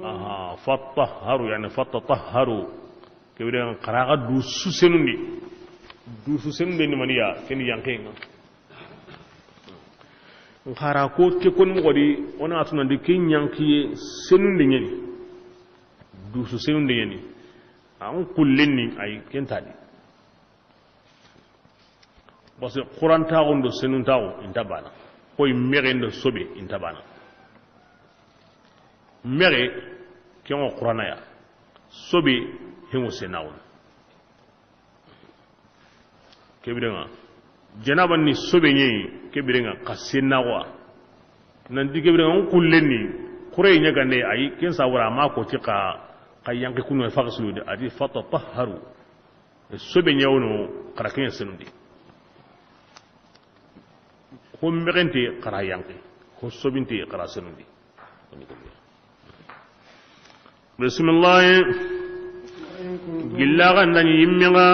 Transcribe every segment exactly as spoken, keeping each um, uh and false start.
Aha, fattahharu, yani fattatahharu. Ke biren ŋa xa ra ga dusu senundi. Dusu senundi ni maniya, ken ni yanqen ŋa. N xa ra ko ke koni moxo di, o na tunandi ke yanqiye senundi ɲa ni. Dusu senundi ɲa ni. An kullen ni, ay, ken ta di. Parce que xurantaaxu do senuntaxu i nta bana. Koy mexen do sobe i nta bana. Mexe, ken ŋo xurana ya. Sobe, ken ŋo senaxu. Ke biren ŋa, janaba ni sobe ɲeyi, ke biren ŋa xa senaxu wa. Nanti ke biren ŋa, n kullen ni, xure ɲa gande, ay, ken sabura ma ko ti xa, xa yanqi kunu faxsulu de, a ti fatatahharu. Sobe ɲa wono, xa ra ken ɲa senundi. Ho mexente xa ra yanqi, ho sobinte xa ra senundi. Bisimillahi. Gilla ga nda ɲi yimme ŋa,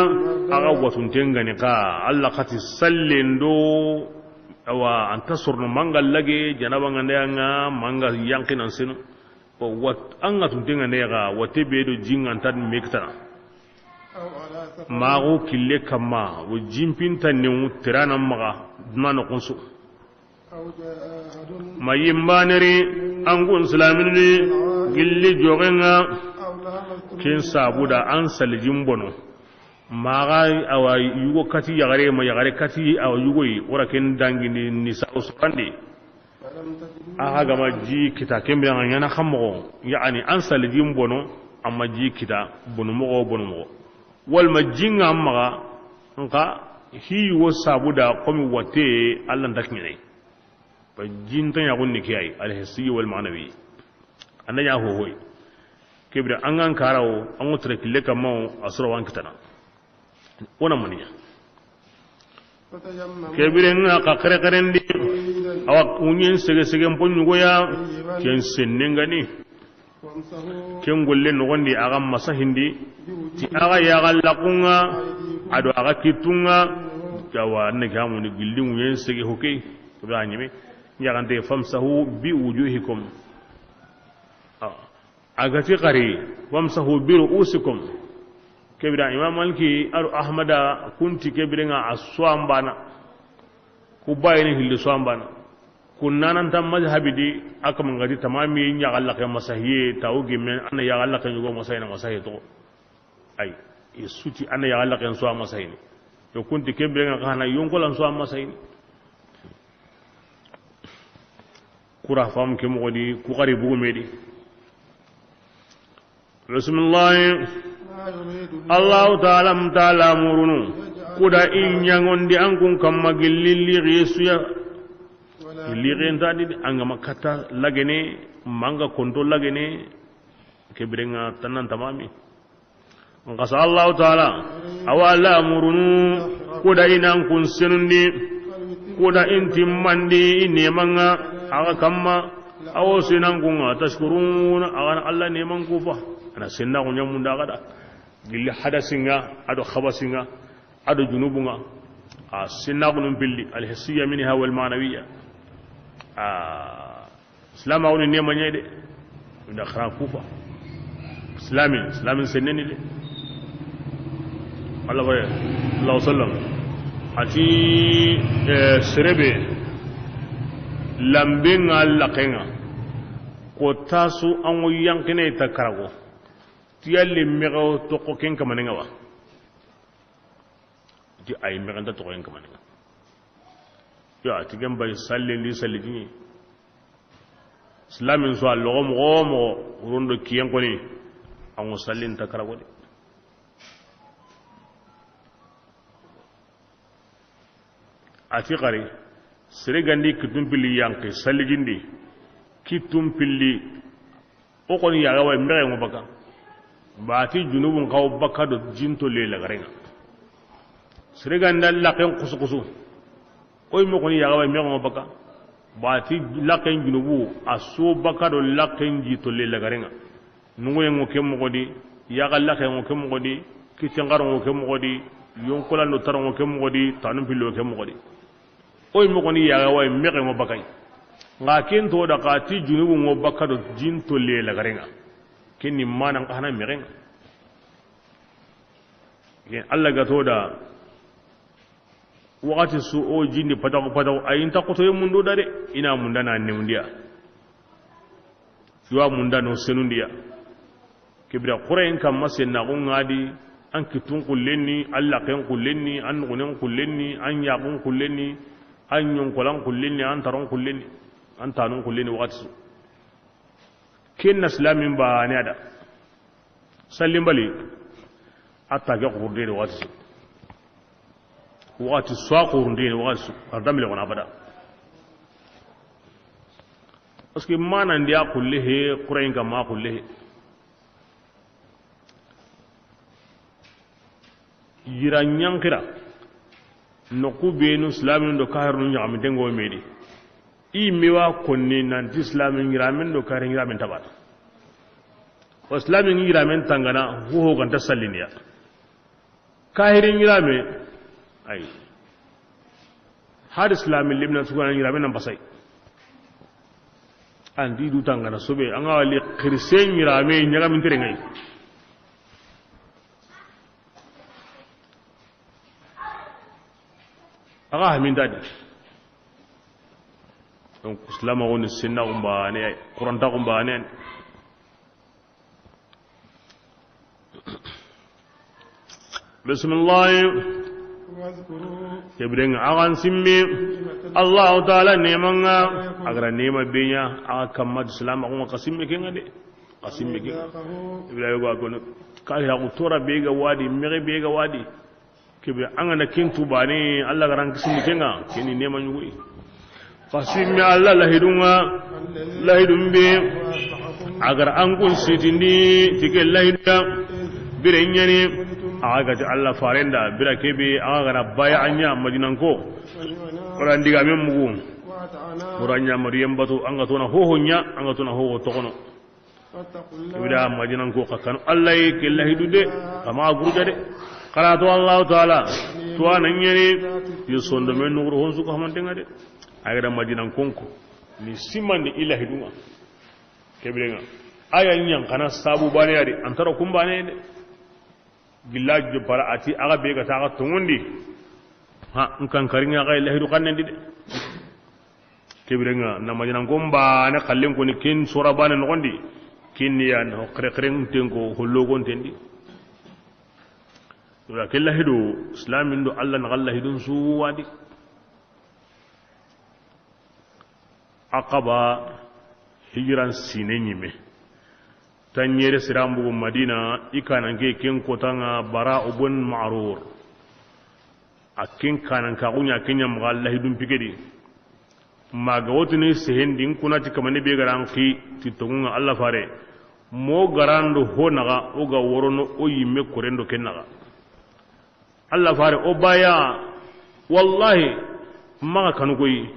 a ga watunten ga ni xa, Alla xati sallen do, awa, an ta sorono manga lage, janaba ŋa nda ya ŋa, manga yanqi nan senu. Wat-, an ga tunten ŋa ne ga, wate be do jin ŋa nta me kitana. Maxu kille kamma, wo jinpinta newu terana maxa, duna noxon su. Ma yimbaneri, an kun silaminu ni, gilli joxen ŋa, ken sabuda, an salijin bono. Maxa, awa, yugo kati yaxare, ma yaxare kati, awa, yugoyi, wara ken dangini, ni sa, o sukandi. Axa ga ma ji kita, ken biren ŋa ɲana xa moxo, yani an salijin bono, a ma ji kita, bono moxo, bono moxo. Wala ma jin ŋa maxa, nxa, hi wo sabuda, komi wate, Alla nta kiɲene. Ba jin ta ɲaxun ni ke ay, alhissiyi wal manawi. An da ɲa hohoy. Ke biren an ga n karawo, an ŋo tere kille kamma wo, a soro wan kitana. Wo na maniya. Ke biren ŋa xa xerexerendi, awa, kuɲen sege segen po ɲugoya, ken sennen ga ni. Ken golle noxondi, axa masahindi, ti axa yaxallaqun ŋa, a do axa kittun ŋa, awa, an na ke amuni gilli ŋuɲen sege hokey, ke be a ɲeme, yaxante, famsahu bi wujuhikum. Awa. A ga ti xari, wamsahu bi ru'usikum. Ke biren ŋa Imam Maliki, a do Ahmada, kun ti ke biren ŋa a suwa n bana. Ku bayini hilli suwa n bana. Kun nananta mazhabi di, a kama n ga ti tamami yaxallaqe masahiye, tawu gemme, an na yaxallaqe ɲugo masahina masahiye to. Ay, i su ti an na yaxallaqen suwa masahini. Yo kun ti ke biren ŋa xa na yonkolan suwa masahini. Kura fam ke moxo di, ku xari bugu me di. Bisimillahi. Allahu taala m taala murunu. Kuda i ɲaŋondi an kun kamma gilli li xesuya. Li xenta di an ga ma katta lagene, manga konto lagene, ke biren ŋa tannan tamami. N xasa Allahu taala, awa lamurunu, kuda i nan kun senundi, kuda i n timmandi i neman ŋa, axa kamma, awo senan kun ŋa, tashkurun, axa na Alla neman kufa, a na senna ko ɲamunda axa da, gilli hadasin ŋa, a do xabasin ŋa, a do junubun ŋa, a senna ko nun pilli, alhissiya minha wal manawiya. A Silaame, a woni neema ɲa yi de. Inda xara kufa. Silaame, silaame senneni de. Allah bare, Allahu sallam. A ti, eh, sere be, lambe ŋa, laqe ŋa. Ko tasu an ŋo yanqine ta karago. Ti yalle mexe wo toxo ken kamane ŋa wa. Ti ay mexe nta toxo ken kamane ŋa. Yo, a ti ken bay sallen di salli dini. Silamin su a loxo moxo wo moxo, wuron do kiyen koni, an ŋo sallin ta karago de. A ti xari, sere ga ndi kittun pilli yanqi, salli gindi, kittun pilli, o xoni yaxa wa yi mexe ŋo baka. Ba ti junubun xawo baka do jinto le lagare ŋa. Sere ga nda laqen xusu xusu. O yi me xoni yaxa wa yi mexe ŋo baka. Ba ti laqen junubu, a so baka do laqen jito le lagare ŋa. Nunguyen ŋo ke moxo di, yaxa laqen ŋo ke moxo di, kitten xaron ŋo ke moxo di, yonkolan do taron ŋo ke moxo di, tanun pillo ke moxo di. O yi me xoni yaxa wa yi mexe ŋo baka yi. Nga ken to da xa ti junubu ŋo bakka do jin tolle lagare ŋa. Ken ni manan xa na mexe ŋa. Ken Allah ga to da waxati su o jin di pataxu pataxu, a yi nta xotoye mundu da de, i na munda na newundiya. Yo a munda no senundiya. Ke bire xurayen kamma sennaxu ŋa di, an kittun xullen ni, an laxen xullen ni, an nuxunen xullen ni, an yaxun xullen ni, an ɲonkolan xullen ni, an taron xullen ni, an tanun xullen ni waxati su. Ken na silamin baane a da. Sallinbali, a ta ke xurunde ni waxati su. Waxati su a xurunde ni waxati su. A da mile xona abada. Parce que manan di a xulle he, xurayen kamma a xulle he. Yira ɲanxira, noqu benu silaminu do kahirinu ɲaxaminten ŋo me di. I me wa konni nanti silamin yiramen do kahirin yiramen nta bana. O silamin yiramen tangana, hoho ga nta salliniya. Kahirin yirame, ay. Hari silamin lemina sugana yiramen nan basay. An di du tangana sobe, an ga wali xirisen yirame ɲaxamintere ŋa yi. A ga haminta di. Donc, silaamaxu ni sennaxu baane, Qur'antaxu baane. Bisimilahi. Ke biren ŋa, a xa n simme Allahu Taala neeman ŋa, a ga ra neema be ɲa a xa kamma, silaamaxu ŋa, xa simme ke ŋa de. Xa simme ke ŋa. Ibrahima ga kono, kahiraxu toora be ga wa di, mexe be ga wa di. Ke be, an ga na ken tu baane, Alla ga ra an kisindi ke ŋa, ken ni neema ɲugo yi. Xa simme Alla lahidun ŋa, lahidun be, a ga ra an kun sitindi ti ke lahidu ya. Bire ɲa ni, a ga ti Alla faaren da, bire ke be, a ga ra baya an ɲa Madinanko. O ra n digaamen mugu. O ra ɲa Mariyen batu, an ga toona hoho ɲa, an ga toona hoho toxono. Ibra Madinanko xa kanu Alla yi, ke lahidu de, xa maxa guruja de. Xa ra to Allahu Taala, to a na ɲa ni, yo sondomen nuxuru honsu ko hamanten ŋa de. A ga da Madinankon ko, ni simandi i lahidun ŋa. Ke biren ŋa, a ya ɲa n xa na sabu baane ya di, an ta ro kun baane de. Gilla jo para a ti, a ga be ga ta xa tonŋundi. Ha, n kan kari ŋa xa lahidu xannen di de. Ke biren ŋa, na Madinankon baane xallen ko ni ken sora baane noxon di. Ken ni ya na xere xeren ten ko, hollogon ten di. Wala ke lahidu, silamin do Alla na xa lahidun su wa di. Aqaba, hijiran siine ɲi me. Tanɲere siran bugu Madina, i kanan ke ken kota ŋa Bara bun Ma'rur. A ken kanan ka gunya ken ɲa maxa lahidun pike di. Ma ga wotini sehen di n kuna ti kamane be ga ra n xi ti tonŋun ŋa Alla faare. Mo ga ra ndo ho naxa, o ga worono o yimme korendo ken naxa. Alla faare o baya, wallahi, maxa kanu koyi.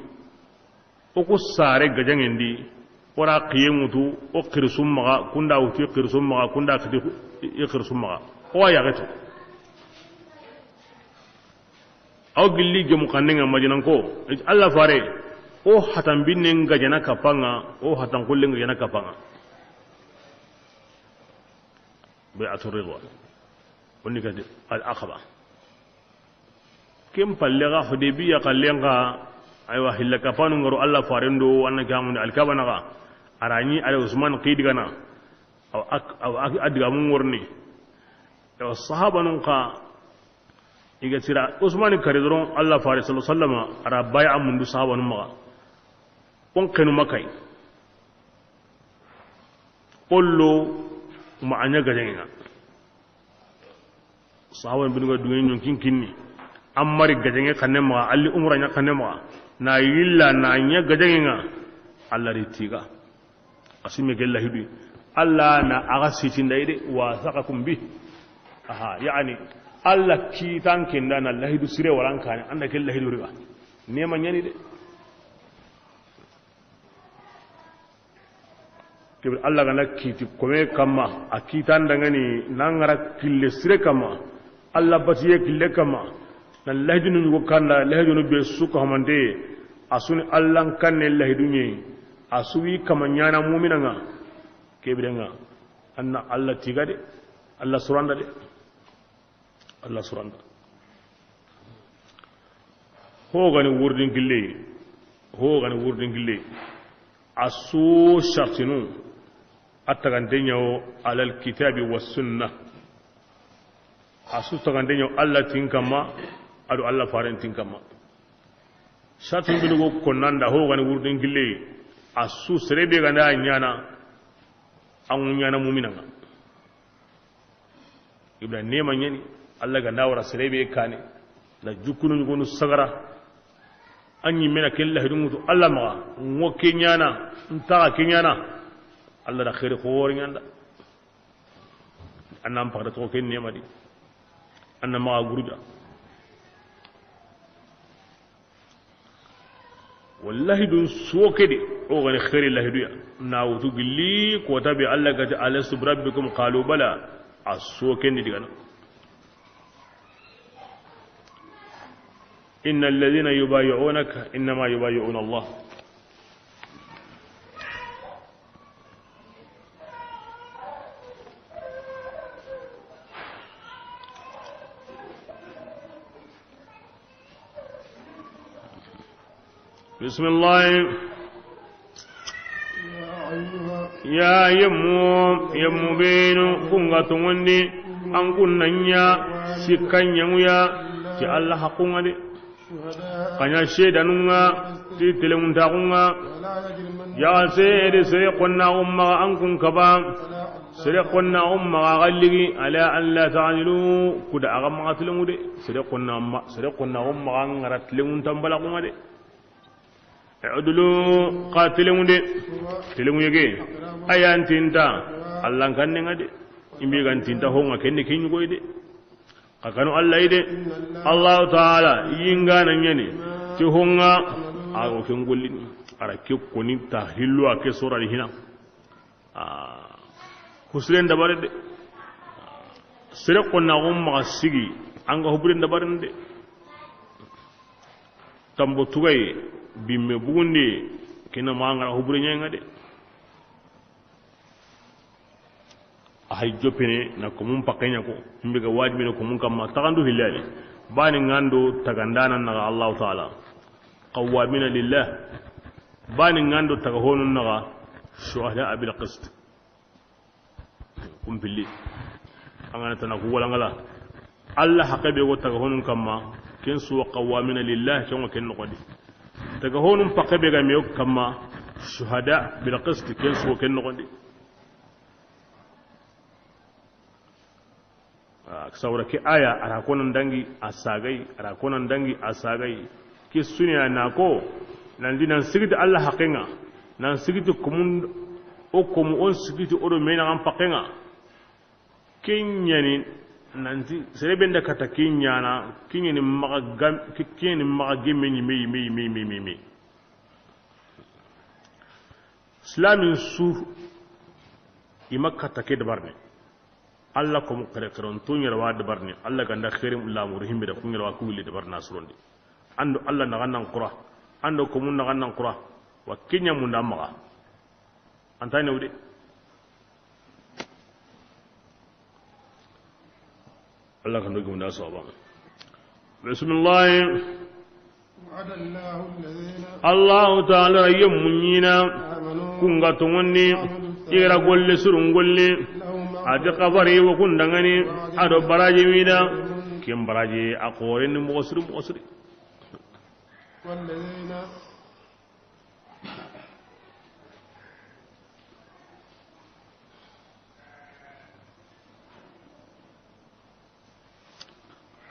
O ku saare gajaŋen di, o ra xiyen ŋutu, o xirisun maxa, kunda wutu i xirisun maxa, kunda xiti i xirisun maxa. O wa yaxetu. Aw gilli gemu xannen ŋa Madinanko, Alla faare, o hatan binnen gajana kappa ŋa, o hatan xullen gajana kappa ŋa. Bay'atu Ridwan. O ni ga ti Al Aqaba. Ken palle ga Hudaybiya xallen ŋa, aywa, hilla kapanu ŋa ro Alla faaren do, wa na ke hamundi Alkaba naxa. A ra ɲi, a ra Usman xi digana. Aw ak-, aw ak-, a digaamun ŋorni. Aw sahabanun xa, i ga sira Usman kari doron, Alla faare sallallahu alayhi wasallam, a ra baya a mundu sahabanun maxa. O n xenu Makka yi. Xollo ma a ɲa gajaŋen ŋa. Sahaaba binu ga duŋe ɲonkin kinni. An mari gajaŋe xanne maxa, a li umra ɲa xanne maxa. Na yilla na ɲa gajaŋen ŋa. Alla ri tiga. A simme ke lahidu. Alla na a ga sitinda i de, wa saqakum bi. Aha, yani, Alla kitan kenda na lahidu sire waran kane, an da ke lahidu riga. Neema ɲa ni de. Kebe Alla ga na kiti kome kamma, a kitan dangani na ŋa ra kille sire kamma, Alla batiye kille kamma, na lahidunu ɲugo kanda, lahidunu be su ko hamante, A su ni Allan kanne lahidu ɲa yi. A su wi kama ɲaana muumina ŋa. Ke biren ŋa, an na Alla tiga de, Alla suranda de. Alla suranda. Ho ga ni wurdin kille, ho ga ni wurdin kille. A su sartinu, a tagante ɲa wo alal kitabi wa sunna. A su tagante ɲa wo Alla tin kamma, a do Alla faren tin kamma. Sartin binu go konnanda, ho ga ni wurdin kille. A su sere be ga nda ɲaana, an ŋu ɲaana muumina ŋa. Ibra neema ɲa ni, Alla ga nda wara sere be kaane, na jukkunu ɲugonu sagara, an ɲi me na ken lahidu ŋutu Alla maxa, ŋo ke ɲaana, n taxa ke ɲaana, Alla da xeeri xoore ɲa an da. An na n paxata toxo ken neema di, an na maxa guruja. Wallahi dun soke de, o ga ni xeeri lahidu ya. Na wutu gilli kota be Alla ga ti: "Alastu bi rabbikum?" Qalu: "Bala." A soke ni digana. "Inna alladhina yubayi'unaka innama yubayi'una Allah." Bismillah. Ya yemmu, yemmu benu, kun ga tongondi, an kun na ɲa sikka ɲaŋu ya, ti Alla haqqun ŋa de. Xa ɲa seedanun ŋa, ti telenŋuntaxun ŋa. Ya seede sere xonnaxun maxa an kun kaba. Sere xonnaxun maxa xa ligi, ala an la ta'dilu, kuda axa maxa telenŋu de. Sere xonna ma, sere xonnaxun maxa an ŋara telenŋuntan balaxun ŋa de. I'dilu, xa telenŋu de. Telenŋu yege. Ayan tinta Allan kannen ŋa de. Imbe gan tinta ho ŋa, kenne ke ɲugoy de. Xa kanu Alla yi de. Allahu taala yingana ɲa ni ti ho ŋa, a wo ken gollini. A ra ke koni ta hillo a ke sora di hina. Ah, husiren dabari de. Sere xonnaxun maxa sigi, an ga huburen dabarini de. Tambo tugay, bimme bugundi, kina maxa ŋara hubure ɲayi ŋa de. A hay joppene na komun pakke ɲa ko, mbe ga wajibini komun kamma, taxandu hillani. Bani ŋa ndo tagandanan naxa Allahu taala. Qawwamina lillah. Bani ŋa ndo taga honun naxa, shuhada bil qist. Kumpilli. An ga na tana ku wala ŋala. Alla haqqe be go taga honun kamma, ken su wa qawwamina lillah, ken wa ken noxondi. Taga honun pakke be ga me kamma, shuhada bil qist, ken su wa ken noxondi. Ah, sawra ke aya, a ra ko nan dangi a sagay, a ra ko nan dangi a sagay. Ke suniya na ko, nan di nan sigiti Alla haqqen ŋa, nan sigiti komun, o komu on sigiti o do me na an pakken ŋa. Ken ɲa ni, nan ti, sere be nda kata ken ɲaana, ken ɲa ni maxa gam, ke-, ken ɲa ni maxa gemme ɲi me, me, me, me, me, me. Silamin su, i ma kata ke dabarni. Alla komu xere xeron to ɲa ra wa dabarni. Alla ga nda xeerin lamuru himbe da, ku ɲa ra wa ku wili dabarna surondi. An do Alla naxa nan xura, an do komun naxa nan xura, wa ke ɲa munda maxa. An ta ɲa wude. Alla kan do gumda sawaba. Bismillah. وعد الله الذين Allahu taala ra yemmu ɲina, آمنوا kun ga tongondi, وعملوا الصالحات i ra golle surun golle, لهم a di مغفرة xabari wo kun dangani, وأجر a do baraji wida, كبير ken baraji a xoren ni moxo siri, moxo siri. والذين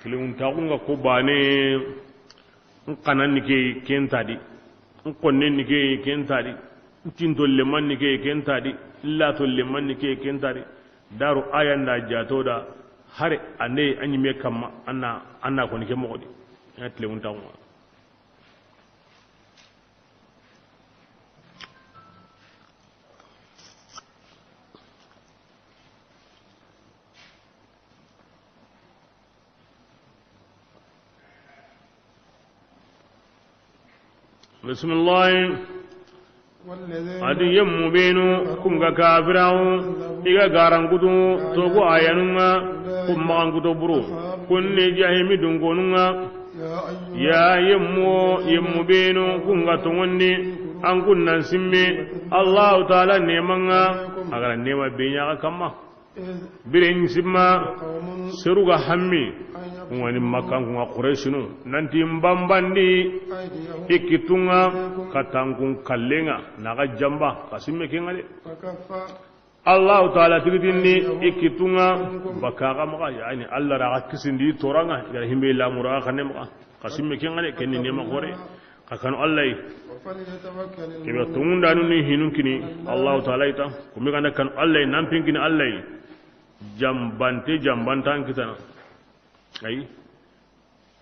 Telenŋuntaxun ŋa ko bane, n xanan ni ke, ken ta di, n xonnen ni ke, ken ta di, n tinto leman ni ke, ken ta di, n lato leman ni ke, ken ta di. Daru aya nda jato da, hare ande a ɲime kamma, anna, anna ko ni ke moxo di. Ya telenŋuntaxun ŋa. Bisimilahi. A di yemmu benu kun ga kafirawo, i ga garankutu togu ayanun ŋa, kun maxankuto buru, kun ni jahimi dunkonun ŋa. Ya yemmu, yemmu benu kun ga tongondi, an kun nan simme Allahu Taala neman ŋa, a ga ra nema be ɲa xa kamma. Biren simma, seru ga hammi, wani Makkan kun ŋa Quraysinu, nanti n bambandi i kitun ŋa, katankun kallen ŋa, na ga jamba, xa simme ken ŋa de. Allahu Taala tigitindi i kitun ŋa, baka ga maxa, yani, Allah ra ga kisindi toran ŋa, i ga ra himbe lamura xa ne maxa, xa simme ken ŋa de, ken ni nema xore. Xa kanu Allah yi. Kebe tongundanu ni hinun kini Allahu Taala yi ta. Kumi ganda kanu Allah yi, nan pin kini Allah yi. Jambante, jambantan kitana. Ayi.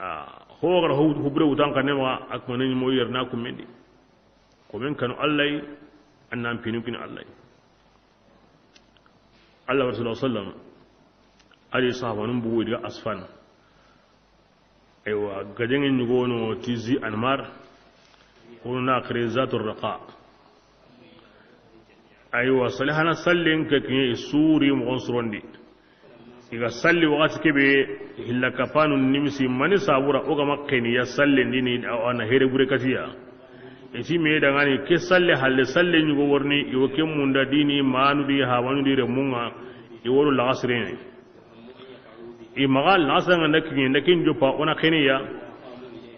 A, ho ga ra ho, hubure wutan xa ne maxa, a kuma ni mo yerna kumendi. Komen kanu Allah yi, an nan pinu kini Allah yi. Allah wa sallallahu alaihi wasallam. Ali sahabanun bugu diga Asfan. Aywa, gajaŋe ɲugono ti Zi Anmar, kono na xiri Zatur Raqa. Aywa, salihana sallen ke kiɲe i suri moxon surondi. I ga salli waxati kebe, hilla kapanu nimisi mani sabura o ga ma xeni ya sallen dini, a na here bure katiya. I ti me dangani ke salle halle salle ɲugo worni, i wo ke munda dini, manu di, habanu di, remunga, i woro laxasirene. I maxa laxasanga nda kiɲe nda kin joppa o na xeniya.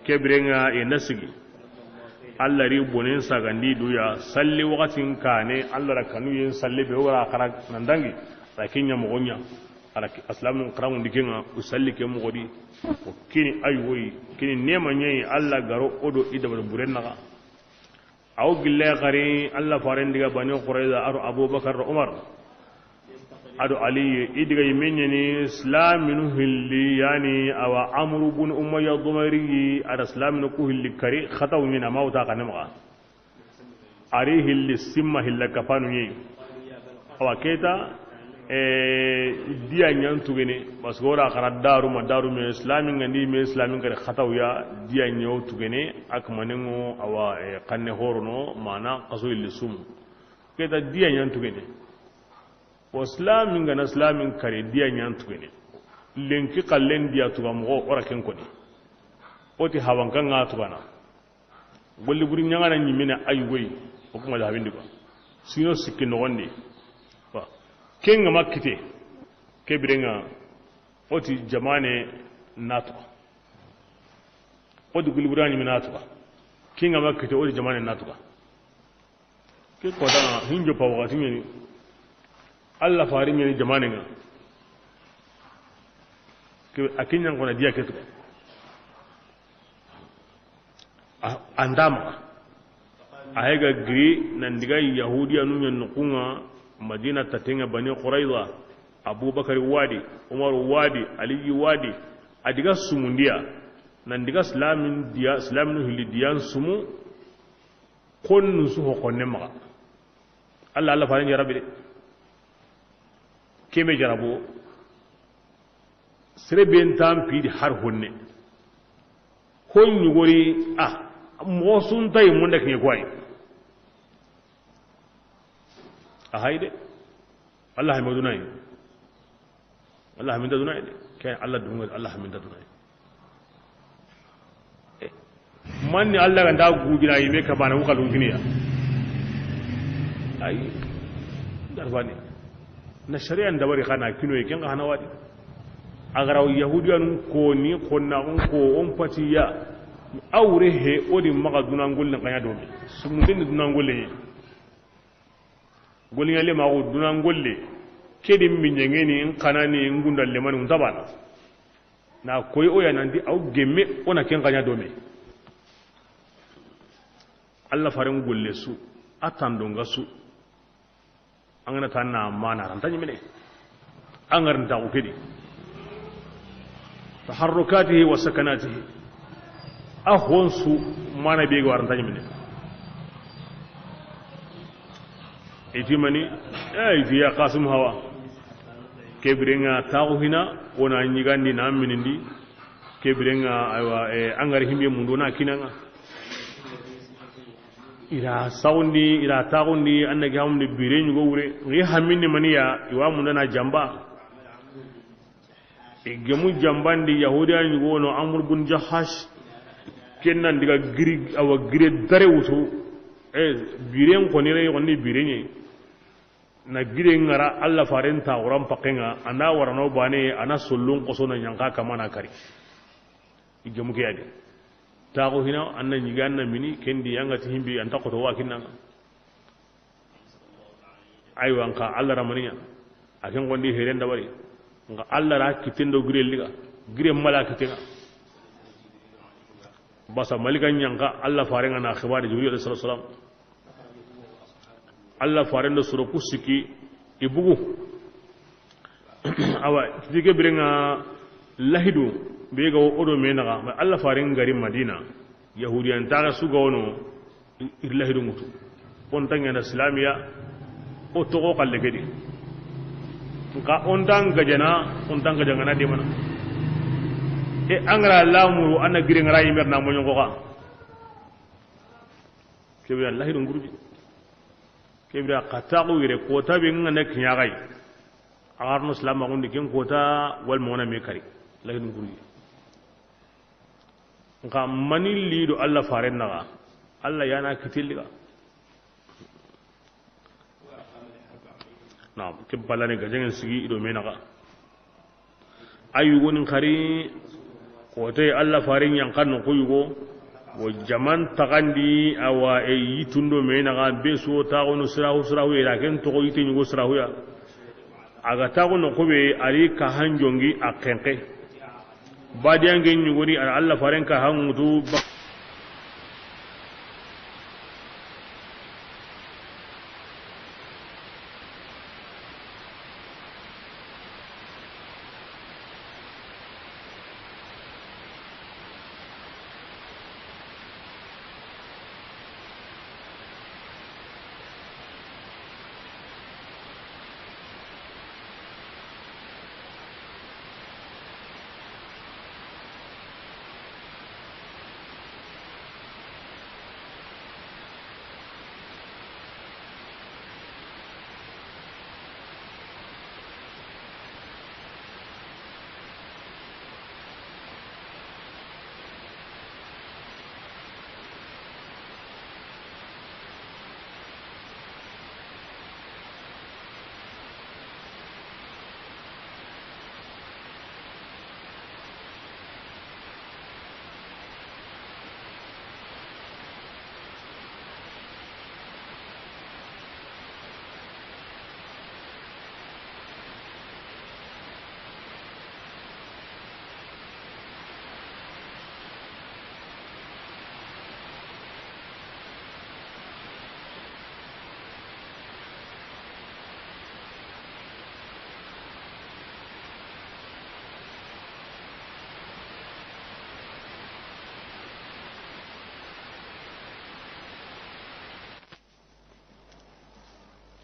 Ke birenga i nda sigi. Allah ri bonen sagandi duya salli waxatin kane, Allah ra kanu yen salli be wara xara nandangi. Ra kinya mogonya. Ara aslamu xaramundi kenga u salli ke moxodi. O kini ay woyi, kini nema ɲeyi Allah garo odo i dabal buren naxa. Aw gille xari Allah faren diga Bani Qurayza, aro Abubakar do Umar, ado Ali, i diga yimeɲeni silaminu hilli, yani, awa Amru bun Umayya Dumairi, ada silaminu ku hilli kari, xataw ɲina mawta xa ne maxa. Ari hilli simma hilla kapanu ɲi. Awa keta, e, diya ɲan tugene, parce que wora xara daru ma daru me islamin gandi me islamin gari xataw ya, diya ɲo tugene, ak manengo awa, e, xanne horono, mana xaso hilli sumu. Keta diya ɲan tugene. O islamin gana islamin kare diya ɲan tugene. Lenki xallen diya tuga moxo ora ken koni. Oti hawanka nga tugana. Golli buri ɲangana ɲimine ay woyi, o kuma da habindi ba. Sino sikki noxondi. Ba. Kenga ma kite, ke birenga, oti jamane natuka. Oti golli buri ɲimine natuka. Kenga ma kite, oti jamane natuka. Ke kota hinjo pa wakati ɲeni. Allah fari ɲeni jamane nga. Ke akinyan kona diya ketu. A, andama. A hega giri nan diga Yahudiya nu ɲan nukunga Madina tatenga Bani Qurayza, Abubakar wadi, Umar wadi, Ali wadi, a diga sumundiya. Nan diga islamin diya, islamin hilli diyan sumu, konnu su ho konne maxa. Allah, Allah faren jarabi de. Keme jarabo. Sere ben tan pidi har honne. Hon ɲugori, a, moxo su nta yi munda kiɲe koy. A hay de. Allah hay modunay. Allah haminta dunay de. Ke Allah dunga, Allah haminta dunay. Eh, manni Allah ga nda gujina yime ka bana wuka lunginiya. Ay. Darbani. Na sharia ndabari xana kinoye ken xana wadi. Agara Yahudiyanun ko ni xonna on ko on patiya. Awre he odi maxa dunan golle xanya domi. Sumundin dunan golle. Goliŋa le maxu dunan golle, ke di miɲeŋeni, n xanani, n gunda lemani, n tabana. Na koy o ya nanti aw gemme, o na ken xaɲa dome. Allah faren golle su, a tandonga su. An gana tan na mana ranta ɲimene. An ga ri ntaxu ke di. Taharrukatihi wa sakanatihi. A honsu mana be ga waranta ɲimene. Iti mani, eh, iti ya Qasim hawa. Ke birenga taxu hina, wona ɲigandi na minindi. Ke birenga, aywa, eh, an ga ri himbe mundu na kinanga. I ra saxundi, i ra taxundi, an na ke hamundi bire ɲugo wure. Ngi hamini maniya, i wa mundana jamba. I gemu jambandi Yahudiya ɲugo no, Amr bun Jahash. Ken nan diga giri, awa gire dare wutu. E, biren koni re, koni bire ɲe. Na gire ŋara Alla faren taxuran pakke ŋa, a na warano bane, a na sollun koso na ɲanka kamana kari. I gemu ke ya di. Taxu hina, an na ɲiga, an na mini, ken di, an ga ti himbi, an ta xoto wa kinna ŋa. Aywa, nka Alla ra maniya, a ken gondi heren dabari. Nka Alla ra kitten do gire liga, gire mala kitten ŋa. Basa malika ɲanka Alla faren ŋa na xibari Jibril alayhi salatu wasalam. Alla faren do soro ku sikki i bugu. Awa, kiti ke biren ŋa lahidu be ga o do me naxa, ma Alla faren gari Madina, Yahudiyan taxa su ga wono, i ri lahidu ŋutu. O nta ɲana silamiya, o toxo xalle ke di. Nka o nta gajana, o nta gajangana de mana. E, an ga ra lamuru, an na gire ŋara yimer na moɲo ko xa. Kebira lahidu ŋuruji. Kebira xa taxu yere, kota be ŋa na kiɲa xay. A ga ri no silamaxundi ken kota, wal mona me kari. Lahidu ŋuruji. Nka mani li do Alla faren naxa, Alla ya na kitten liga. Naam, ke balane gajangen sigi i do me naxa. A yugo ni xari, kote Alla faren ɲankan no ko yugo, wo jaman taxandi, awa e yitundo me naxa, be so taxono sirahu sirahu, e ra ken toxo yite ɲugo sirahu ya. A ga taxu noxu be, a ri kahan jongi a xenqe. Badiyange ɲugoni, a na Alla faren kahan ŋutu ba.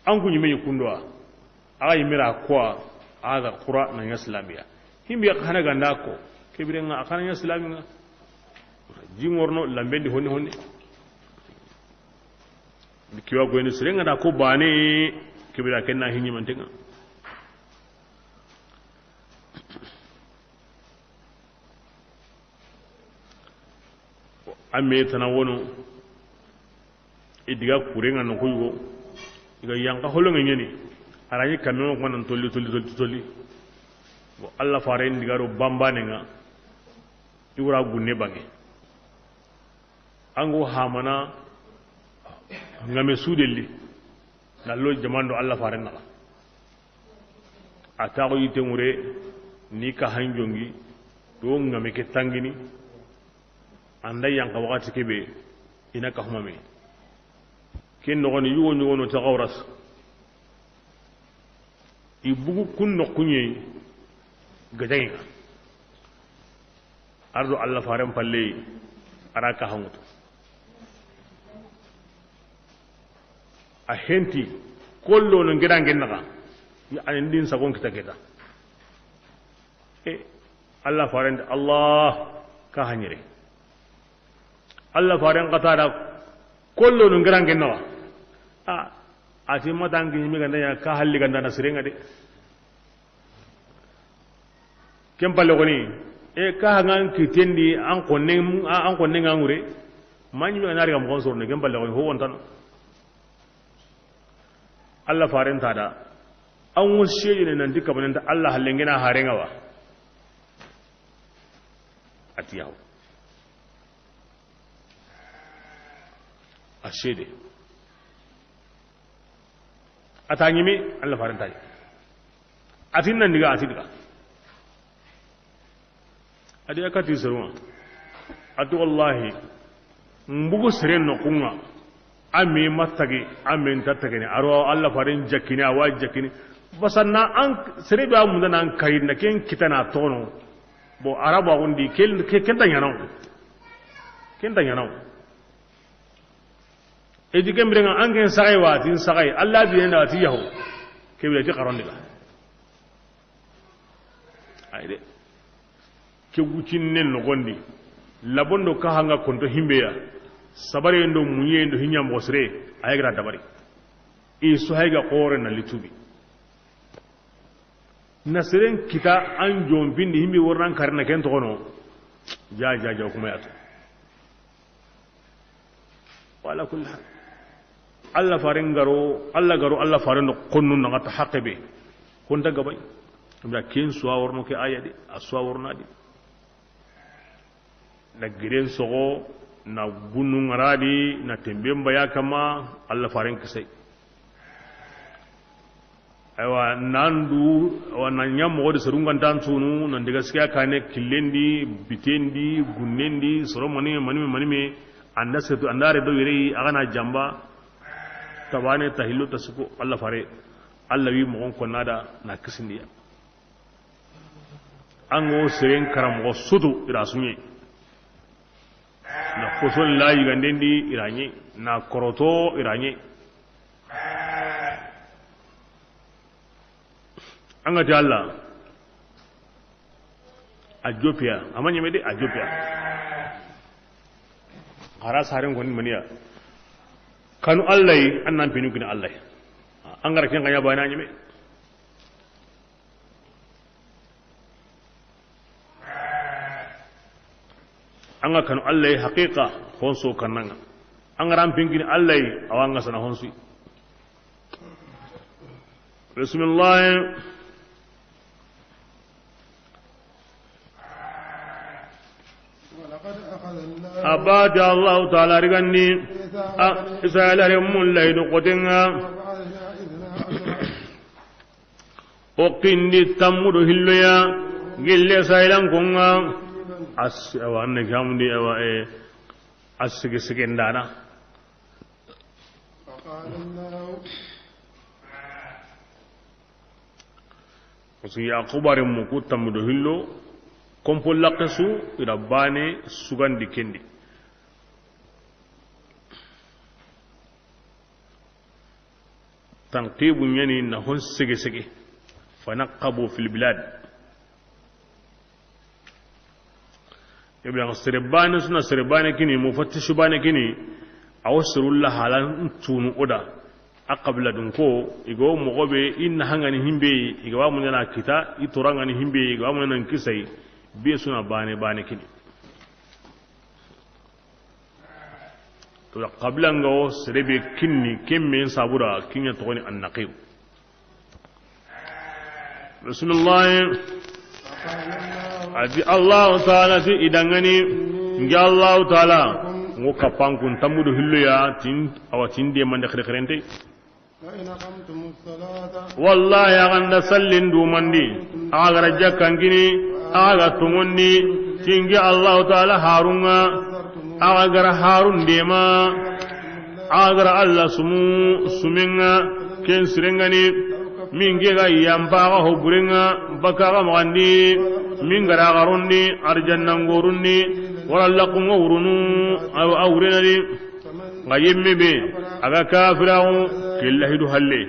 An ku ɲime yi kunduwa, a ga yimira ko, a ga kura na ɲa silamiya. Himbe ya xana ganda ko, ke biren ŋa a xana ɲa silami ŋa. Ji ŋorno lambendi honni honni. Kiwa ko ni siren ŋa da ko bane, ke bira ken na hinyi mantenga. A me tana wono, i diga kurenga no kuyugo, i ga yanka holonga ɲeni, a ra ɲi kamme ŋo kuma nan tolli, tolli, tolli, tolli. Bon, Alla faren diga ro bambane ŋa, i wura gunne bange. Ango hamana ŋame sudelli. Na lo jamando Alla faren naxa. A taxo yite ŋure, ni ka hanjongi, do ŋame ke tangini, anda yanka waxati kebe, ina ka humame. Ken noxoni yugo ɲugono ta xawras. I bugu kun noxu ɲeyi gajaŋe ŋa. Ardo Alla faren palle, a ra ka hangutu. A henti, kollo no ngedangen naxa. Ya ani ndin sagon kita keta. E, Alla faren, Allah, ka hanyere. Alla faren kata da Kollo nun garanke nawa. A, a ti matan ki himi ganda ya ka halli ganda na sirenga de. Ken palle goni, e ka hangan kitendi an konnen, an konnen ngure. Manyi me na riga mo soro ne ken palle goni ho wontano. Allah faren tada. An wasiye ne nan dikka bananta Allah hallengena harenga wa. Atiyahu. A seede. A ta ɲimi, Allah faren ta ɲimi. A ti nan diga, a ti diga. A di a kati seruma. A ti wallahi, n bugu seren no kunga. A mi ma tagi, a mi nta tagini. A ro Allah faren jakini, a wa jakini. Basanna an sere be a munda nan kari na ken kitana tono. Bon, Arabu a gundi, ken, ken, ken ta ɲanaw. Ken ta ɲanaw. E di ken birenga an ken sagai wa, tin sagai. Allah bi na ti yaho. Ke bi ti xaron diga. Ay de. Ke gucin nen no gondi. Labondo ka hanga konto himbe ya. Sabare ndo munye ndo hinya mo sere. Ay gra dabari. I su hayga xore na litubi. Na seren kita an jombindi himbi wornan karna ken toxono. Ja, ja, ja, kuma yatu. Wala kulli hal. Allah faren garo, Allah garo, Allah faren do konnu na ta haqqe be. Konta gabay. Amda ken suwa worno ke aya di, a suwa worna di. Na giren sogo, na gunu ngaradi, na tembe mbaya kama, Allah faren kisay. Aywa, nan du, wa na ɲa moxo di serungantan tunu, nan diga sikiya kane, killendi, bitendi, gunnendi, soro manime, manime, manime, anda setu, anda redo yere, a ga na jamba, tabane, tahillo, tasuko, Allah fare, Allah wi moxon konnada, na kisindiya. An go seren karamoxo sutu ira suɲe. Na koson la yigandendi ira ɲe. Na koroto ira ɲe. An ga ti Allah. A jopiya, a ma ɲeme de, a jopiya. Xara saren koni maniya. Kanu Allah yi, an nan pinu kini Allah yi. An gara ken kanya bana ɲeme. An ga kanu Allah yi haqiqa, honso kananga. An ga ran pinkini Allah yi, awa an ga sana honsi. Bismillah. A bati Allah Ta'ala rigandi. A, Israila re mulla idu kotenga. O kindi tammudo hilloya, gille saylan konga. As-, awa, anne kamundi, awa, e, asige sigendana. Parce que Yaquba re mu ku tammudo hillo, kompo lakke su, ira bane sugandi kendi. Tanqibu ɲani na hon sege sege. Fanaqabu fil bilad. Ibn sere bane suna sere bane kini, mufattishu bane kini, awo serulla halan tunu oda. A qabila dun ko, igo mogo be inna hangani himbe, iga wa munana kita, i torangani himbe, iga wa munana kisai, be suna bane bane kini. To, qabila nga wo sere be kinni, kemme sabura, kinya togoni Annaqib. Bismillah. Ati Allahu Ta'ala ti idangani, ngi Allahu Ta'ala, ngo kapankun tammudu hillu ya, tin, awa tin de mande xere xerente. Wallahi, a ganda sallin dumandi, a gara jakkankini, a ga tongondi, tingi Allahu Ta'ala harunga, a gara harun dema, a gara Allah sumu, sumenga, ken sirengani, minge ga yampa ga hoburenga, baka ga magandi, min gara garundi, arjanna ngorundi, wala lakunga urunu, aw, awrenadi. Nga yemme be, a ga kafiraxu, ke lahidu halle.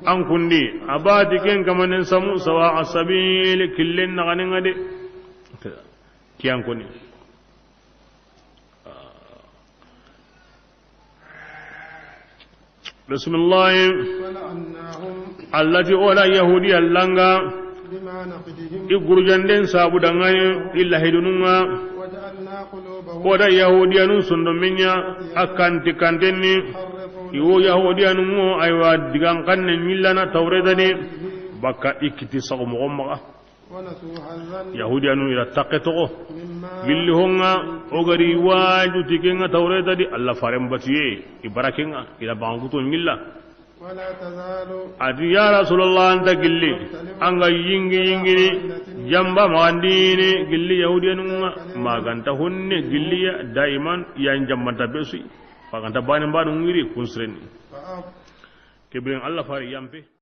An kundi, a bati ken kamanen samu, sawa a sabil, killen naxanen ŋa de. Kiyan koni. Bisimilahi. Alla ti o da Yahudiya langa i gurjanden sabu danŋa ni i lahidunun ŋa. O da Yahudiyanun sondomen ɲa a kanti kanten ni. I wo Yahudiyanun ŋo, aywa, digan xanne ɲillana Tawreta di, bakka i kiti sago moxo maxa. Yahudiyanu i ra takke toxo. Gilli honŋa, o gari waju ti kenŋa Tawreta di, Alla faren batuye, i bara kenŋa, i ra banguto ɲilla. A ti, ya Rasulallah, anta gilli, an ga yingi yingini, jamba maxandini, gilli Yahudiyanun ŋa, maganta honne, gilli ya, daiman, yan jambanta besu, maganta bani bani ngiri, kunsireni. Kebiren Alla fari yampe.